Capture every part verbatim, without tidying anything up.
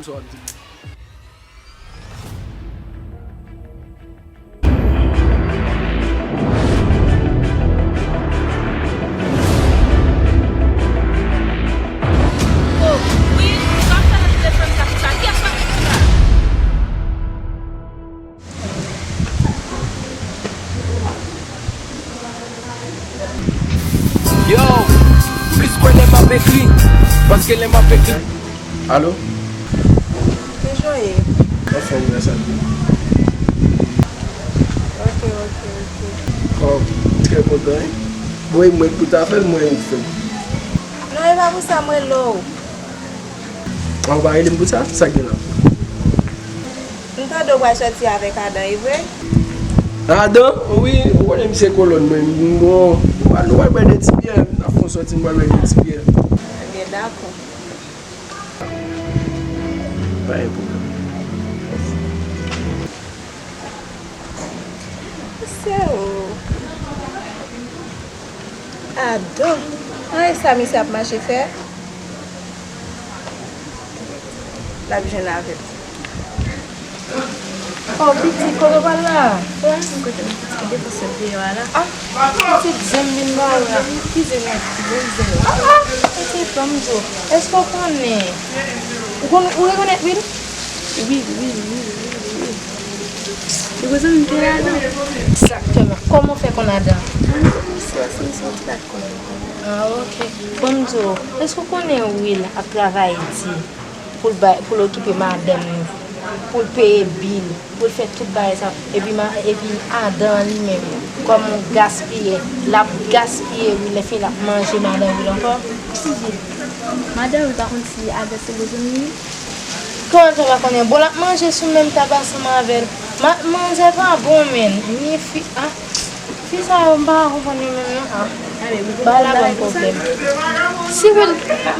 Sa w ap di m? Oh, wi, sa w ap fè nan telefòn sa pou sa? Kiyès k ap ekri la? Yo, plis kwè lè m ap ekri, paske lè m ap ekri. Alo? Kijan w ye? Anfòm, grasa Dye. Ok, ok, ok. Oh, m trè kontan, wi. Bon, e mwen k pou ta fè l, mwen menm k fè l. Non, e pa pou sa m rele w. Ah, ou pa rele m pou sa? Sa k gen la? M tande w pral sòti avèk Adan, e vre? Adan? Wi, ou konnen misye kolòn mwen. Bon, nou pral, nou pral bwè de ti byè. N ap fè yon sòti, nou pral bwè de ti byè. Ebyen, dakò. Pa gen pwoblèm. Se ou. Adan. An, e sa misye ap mache fè? L ap jwenn avè m. Oh, pitit, kote w pral la? Ou wè menm kote m pitit, defanse deyò a la. Ah, pitit, zen m vin ba ou la. Ki zen nan? Gwo zen nan. Ah, ah, pitit, ban m di w. Èske w konnen? Ou konn, ou rekonèt Wil? Wi, wi, wi, wi, wi. Li bezwen m te ladan. Egzakteman. Kòman w fè konn Adan? Mwen konn misye, se misye ki bat kò m. Ah, ok. Ban m di w, èske w konnen Wil ap travay di pou l bay, pou l okipe madanm li, pou l peye bil, pou l fè tout bagay sa, epi ma, epi Adan li menm, kòm yon gaspiyè, l ap gaspiye Wil, lè fini l ap manje madanm Wil ankò? Madanm Wil pa konn si Adan se bozon li? Kòman l fè pa konnen? Bon, l ap manje sou menm tab ansanm avè l. Ma, manzè pa bon, menn. Ni fi, ah, fi sa yo, m pa ka konprann yo menm, non, ah. Bagay la ban m pwoblèm. Si Wil,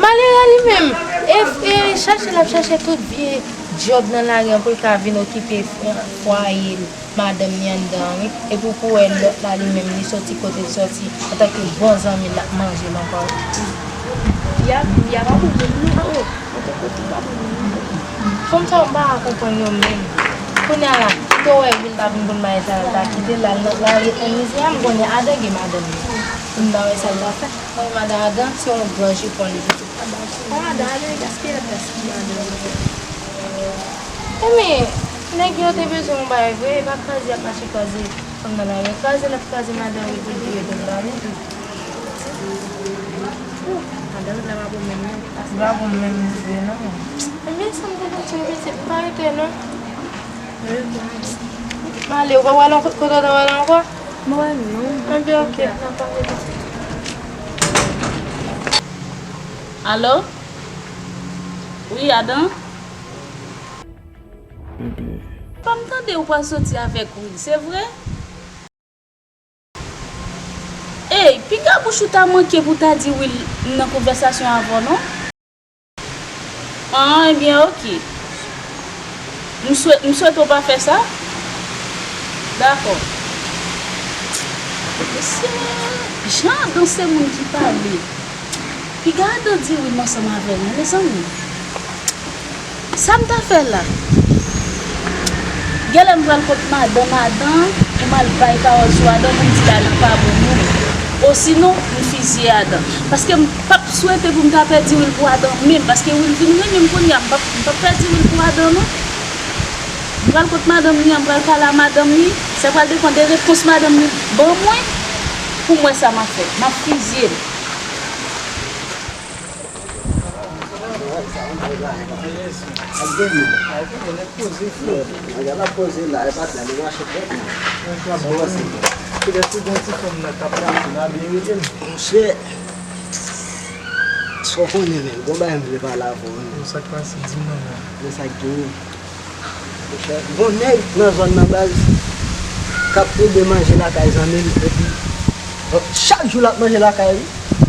malere a li menm, e, e chache l ap chache tout vye djòb nan lari an pou l ka vin okipe fwa-, fwaye l. Madanm li anndan an, wi. Epi w pou wè lòt la, li menm, li soti kote l soti, antanke bon zanmi l, l ap manje l ankò, wi. Fi a, fi a pa bon menm non, oh, antanke fi pa bon menm non. Fanm sa yo, m pa ka konprann yo menm. Kounye a la, kite w wè Wil ta vin konn bagay sa yo, l ta kite l, l al nan, l al ret nan mizè a, m konnen Adan gen madanm li. Pou m ta wè sa l ta fè. Mwen, madan Adan, se yon gran jipon li. Madan Adan, e gaspiye l ap gaspiye madan Adan. Ebyen, nèg yo te bezwen yon bagay vre, e pa kraze y ap mache kraze fanm nan lari. Kraze l ap kraze madan Wil pou l vire do l la, wi. Madan Wil la pa bon menm non. Li pa bon menm vre, non. Ebyen, sa m te konn di w, pitit, pa rete, non. M ale, ou pa pral ankò, kote w ta pral ankò? Mwen non. Ebyen, ok, n a pale. Alo? Wi, Adan? Bebe. Pa m tande ou pral soti avèk Wil, se vre? Ey, piga bouch ou ta manke pou ta di Will m nan konvèsasyon avè w non. An, ebyen, oke. M swè-, m swete w pa fè sa. Dakò. Mesye, jan Adan se moun ki pale. Piga Adan di Will m ansanm avè l non, mezanmi. Sa m ta fè la? Genlè m pral kot madanm Adan pou m al bay pawòl sou Adan pou m di l Adan pa bon moun. Osinon, m fizye Adan. Paske m p ap swete pou m ta pèdi Will pou Adan menm. Paske Will vin renmen m kounye a, m p ap, m p ap pèdi Will pou Adan non. M pral kot madanm li an, m pral pale a madanm li. Sa pral depann de repons madanm li ban mwen pou m wè sa m ap fè. M ap fizye l. Ap gen moun. Nèg la poze la, e pa la, li mache twòp. Kilès ou gen ti fanm nan k ap pase la, byen rele m. Monchè, sa w konnen menm, gon bagay m vle pale avè w menm. Sa k pase, di m non, men. Men sa k genyen. Gon nèg nan zòn nan baz k ap ede manje lakay zanmi l, epi chak jou l ap manje lakay li,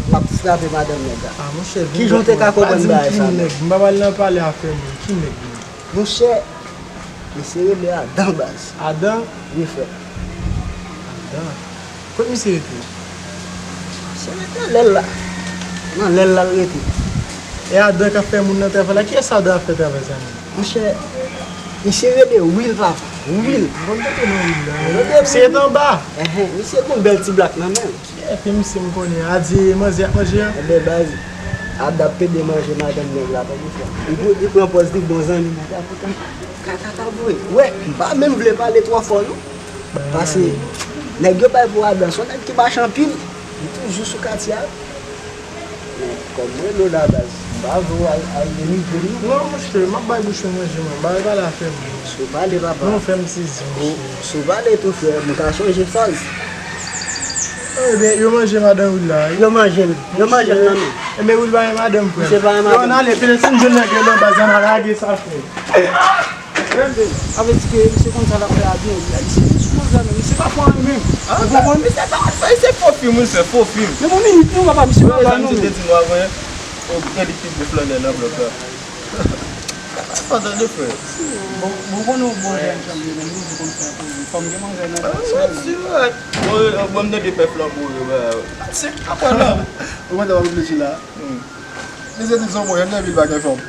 l ap frape madanm nèg la. Ah, monchè, kijan w te ka konprann bagay sa menm? M pa pral nan pale afè moun. Ki nèg menm? Monchè, misye rele Adan baz. Adan? Wi, frè. Adan. Kot misye rete? Misye rete nan lèl la. Nan lèl la l rete. E Adan k ap fè moun nan travay la? Kiyès Adan ap fè travay sa menm? Monchè, misye rele Will, papa. Will. M konn tande non Will la. Misye ret anba. Enhen, misye gon bèl ti blak nan men l. Epi misye m konnen, a di manzè ap manje an. Ebyen, baz, Abd ap pede manje madanm nèg la, tande frè. Li pou, li pran pòz li bon zanmi nèg la, poutan, kaka t ap voye. Wè, m pa menm vle pale twò fò, non. Paske nèg yo bay pou Abd la, se yon nèg ki mache anpil. Li toujou sou katye a. Men, kòm mwen, Lola, baz, m pa vle w al, al denigre m, non. Non, monchè, m ap bay bouch mwen manje, mwen. M pa vle pale afè m. Si w pale, papa. Non, fè m sezi, monchè. Si w pale tou, frè, m ka chanje fraz. Ebyen, yo manje madanm Will la, wi. Yo manje l. Yo manje l nan men. Ebyen, Will pa gen madanm, frè. Misye pa gen madanm. Yo, ann ale, petèt si m jwenn nèg yo nan baz la, n a lage sa, frè. Sa vle di ke misye konn sa l ap fè a byen, wi. Misye sou manzè, men misye pa fò anyen menm. Ou konprann? Misye pa fè, se fo fim, wi, se fo fim. Men bon minit, non, papa, misye pa fò anyen menm. Ou gen li pi gwo flannè nan blòk la. Pandan de frè. Bon, bon, konnen yon bon jèn janm li menm, li konn fè pou li. Fò m gen manzè nan kòk sa. Bon, bon, m tande pè flanbo yo, ba. Se pa pral la. Ou mwen ta reflechi la. Mesye di son mwen, lè vil pa gen fanm.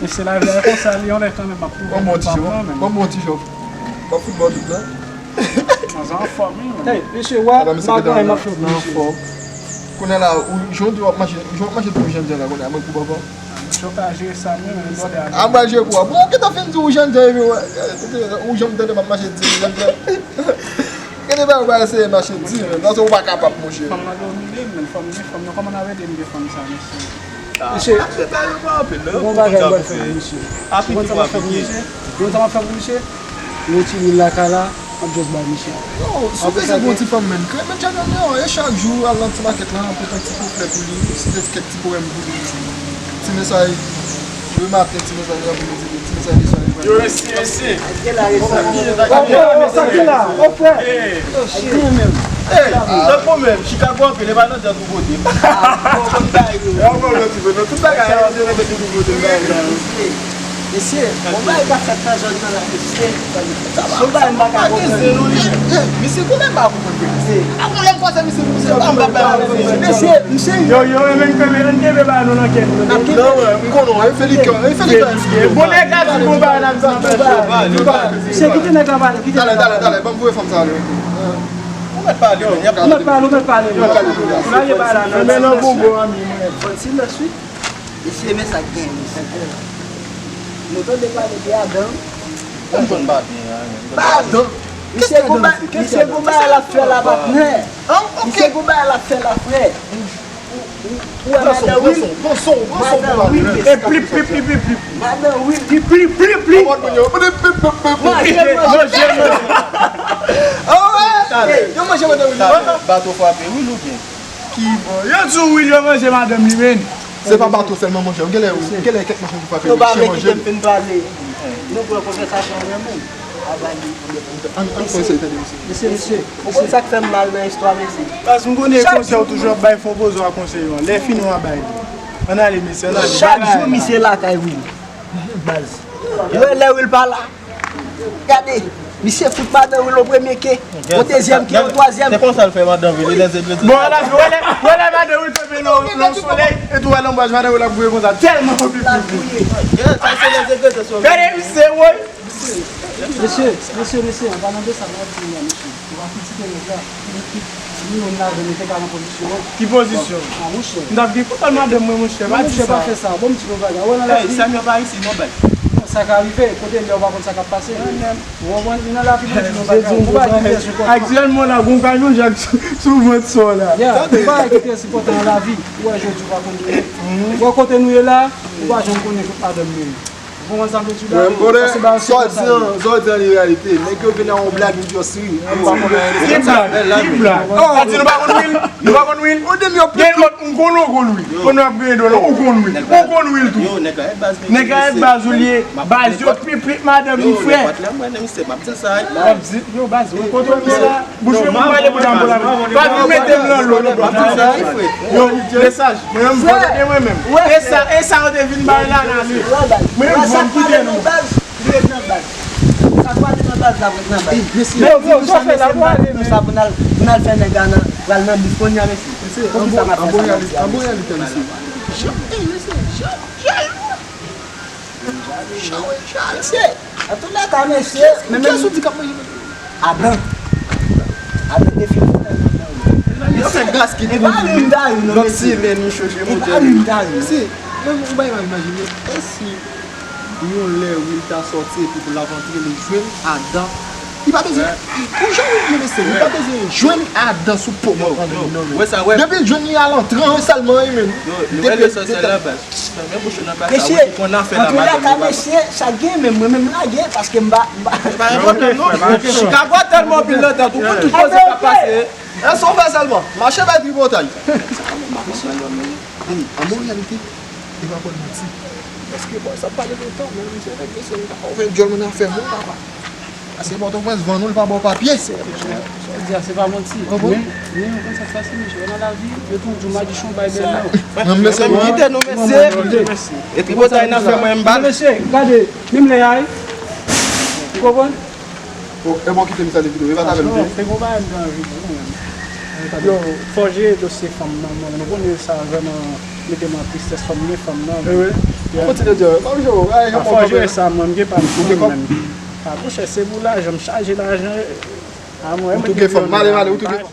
Mesye, lavi a konsa, li anlè kanmenm, m ap pwouve nou pa pran menm. Bon, bon ti jòf. M ap fout bò tout la. Manzè anfòm, wi. Hey, mesye, wa, madanm, m ap fè pou misye. Kounye a la, ou, jan w di w ap mache, jan w ap mache pou jèn jan la, kounye a, mwen pou bò. Misye, w ka jere sa, men, men, bòdè a. A, m pral jere pou ou. Bon, ou gentan fin di ou jèn jan, epi, ou janm tande m ap mache di jèn jan. Gen de bagay ou pa eseye mache di, men, paske ou pa kapab, monchè. Fanm nan domine m, men fanm gen fanm nan, kòman n ap ede m gen fanm sa, mesye? Mesye, ou gon bagay m pral fè pou misye. Ou konn sa m ap fè pou misye? Ou konn sa m ap fè pou misye? Yon ti lwil lakay la, m ap just bay misye. Yo, si w bezwen gon ti fanm, men, kreye menm channel nan, e chak jou, al nan ti makèt la, pote yon ti po flè pou li, si se kèk ti powèm pou li. Ti mesaj, le maten, ti mesaj, aprèmidi, ti mesaj, le swa, le swa. Yo, resi, resi. Sa ki la, o frè? Hey, tankou menm, Chicago anpil, e pa nan tèt ou kote. Tout bagay, yo, se nan tèt ou kote, bagay la. Mesye, bon bagay k ap fèt nan zòn nan la, mesye. Se yon bagay m pa ka konprann. Misye, konnen m pa konprann, mesye. A, bon, lè m pase misye, misye, m pa, m pa, m pa, mesye, misye. Yo, yo, e menm kenbe, ann kenbe ba nou nan kè nou. N ap kenbe. Non, wè, m konnen, e fè li kè, e fè li kè. Bon, nèg la di bon bagay, n ap di nan fè. Misye, kite nèg la pale, kite nèg la pale. Talè, talè, talè, ban m voye fanm sa ale. Ou mèt pale, men, y ap pale. Ou mèt pale, ou mèt pale. Ou mèt pale. Ou mèt pale. Men nan bon bon, ami, mwen. Fann si nan swit. Mesye, men sa k gen, mesye. Nou tande pale de Adan. Ou konn pa byen, hein. Adan. Misye gon ba-, misye gon bagay l ap fè la, patnè. Misye gon bagay l ap fè la, frè. Ou, ou, ou wè madan Will? Madan Will, e plip, plip, plip, plip, plip. Madan Will, li plip, plip, plip. Manje, manje, manje. Yo manje madan Will. Bato frape Will oubyen? Ki bò? Yo di w Will yo manje madanm li, men. Se pa bato sèlman, monchè. Ou genlè, ou genlè kèk machin ki frape, yo pa vle kite m fin pale. Nou pran konvèsasyon an nan men. Ann, ann fè eseye tande, mesye. Mesye, mesye, ou konn sa k fè m mal nan istwa, mesye? Paske m konnen konsèy ou toujou ap bay, fò w poze w a konsèy ou an. Lè fini w a bay li. Ann ale, mesye, ann ale. Chak jou misye lakay Will. Baz. Yo, lè Will pa la. Gade, misye fout madan Will o premye ke, o dezyèm ke, o twazyèm. Se konsa l fè madan Will, li lèzegre. Bon, ala, wè lè, wè lè madan Will kanpe nan, nan solèy, e tou wè lanbwaj madan Will ap gouye konsa, tèlman anpil pli. Gade misye, woy. Mesye, mesye, mesye, an palan de sa, m ap di nou la, mesye. Ou pa kritike nèg la. Li menm ladan li te ka nan pozisyon an. Ki pozisyon? A, monchè. M t ap gen kontan madanm mwen, monchè, pa di sa. Monchè, pa fè sa. Bon, m di nou bagay. Ou wè nan lavi. Hey, Samuel pa isi, non, bay. Sa ka rive. Kote l ye, ou pa konn sa k ap pase. Ou konprann? Li nan lavi, bon, m di nou bagay. Ou pa gen pyès enpòtan. Aktyèlman, la, gon kamyon jak sou, sou vant sa w la. Ya, gon bagay ki trè enpòtan nan lavi. Ou wè jodi, ou pa konn demen. Ou wè kote nou ye la, ou pa janm konnen kot madanm nou ye. Ou konprann sa m vle di w la? Mwen, m konnen sa w di an, sa w di an, li reyalite. Nèg yo vin ak yon blag, yon dyòsri. Ki blag? Ki blag? Sa di nou pa konn Will? Nou pa konn Will? Gen lòt, m konnen w konn Will. Konnen w ap griyen dlo, non? Ou konn Will. Ou konn Will tou. Nèg la, e baz ou li ye. Baz yo, pipit madanm li, frè. W ap di, yo, baz, ou konnen Will la. Bouch mwen, mwen pale pou dam pou la. Pa vin mete m nan lo, non, non. Yo, mesaj. Mwen menm, mwen menm. E sa, e sa yo te vin bay la, nan li. Mwen menm, mwen kite nou. Li ret nan baz. Sa kwa li nan baz la, ret nan baz. Yo, yo, sa fè la, pou ale, men. Sa pou n al, pou n al fè nèg la nan, pral nan bif kounye a, mesye. Poukisa n ap fè sa, mesye? Jan, ey, mesye, jan, jan, jan, jan, mesye. An tou lè ka, mesye, men menm. Kiyès ou di k ap manje? Adan. Adan te fin fè. Yo fè gras ki. E pa li m ta ri, non, mesye. Lòt semèn, misye jwe modèl. E pa li m ta ri. Mesye, men ou bay imajine, e si yon lè Will ta sòti epi pou l ap antre, li jwenn Adan. Li pa bezwen, pou jan Will ye, mesye, li pa bezwen jwenn Adan sou po mwen, non, non. Depi l jwenn li al antre sèlman, wi, men. Depi l. Mesye, an tou lè ka, mesye, sa gen, men mwen menm lage, paske m pa, m pa. Se pa yon pwoblèm, non. Chicago a tèlman anpil nan tèt ou, pou tout koze k ap pase. E sa w fè sèlman, mache bay tripotay. Ey, an reyalite, e pa pral manti. Paske bò sa pale lontan, men misye fè kesyon, ou fè djòl moun afè moun, papa. Paske Pòtoprens vann ou, l pa ba w papye. Sa w di a, se pa manti. Men, men ou konn sa k pase, mesye, nan lavi, yo toujou di yon madichon bay bèl non. Nan mesye, kite nou, mesye. E tripotay nan fè mwen, m ba l. Mesye, gade, menm lè a, ou konprann? Bon, e bon, kite m sale videyo, e pa t avè l te. Se bon bagay m te anvi di, non, men. Yo, fò jere dosye fanm nan, mwen, nou konnen sa vrèman mete m an tristès, fò m gen fanm nan. Kontinye di, pa m jere, ay, fò jere sa, mwen, m gen pa m fanm menm. A, monchè, se pou lajan, m chaje lajan. A, mwen, ou tou gen fanm, male, male, ou tou gen fanm.